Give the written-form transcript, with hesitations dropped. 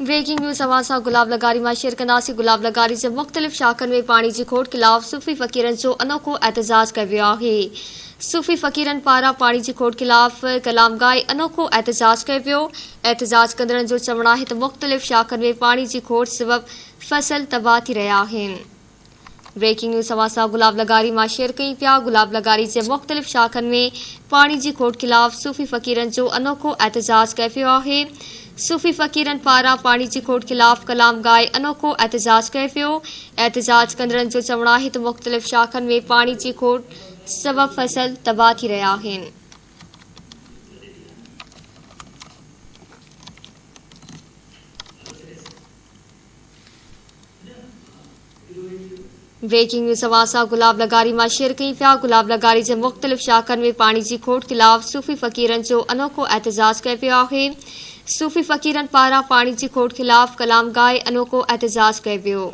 Breaking news اوهان سان گلاب لغاري مان شيئر ڪنداسين گلاب لغاري جي مختلف شاخن ۾ پاڻي جي کوٽ خلاف صوفي فقيرن جو انوکو احتجاج ڪيو ويو آهي صوفي فقيرن پاران پاڻي جي کوٽ خلاف ڪلام ڳائي انوکو احتجاج ڪيو ويو احتجاج ڪندڙن جو چوڻ آهي ته مختلف شاخن ۾ پاڻي جي کوٽ سبب فصل تباهه ٿي رهيا آهن. بريڪنگ نيوز اوهان سان گلاب لغاري مان شيئر ڪيون پيا گلاب لغاري جي مختلف شاخن ۾ پاڻي جي کوٽ خلاف صوفي فقيرن جو انوکو احتجاج ڪيو ويو آهي صوفي فقيرن پاران پاڻي جي کوٽ خلاف ڪلام ڳائي انوکو احتجاج ڪيو ويو احتجاج ڪندڙن جو چوڻ آهي ته مختلف شاخن ۾ پاڻي جي کوٽ سبب فصل تباهه ٿي رهيا آهن. بريڪنگ نيوز اوهان سان گلاب لغاري مان شيئر ڪيون پيا گلاب لغاري جي مختلف شاخن ۾ پاڻي جي کوٽ خلاف صوفي فقيرن جو انوکو احتجاج ڪيو ويو آهي صوفي فقيرن پاران پاڻي جي کوٽ خلاف ڪلام ڳائي انوکو احتجاج ڪيو ويو.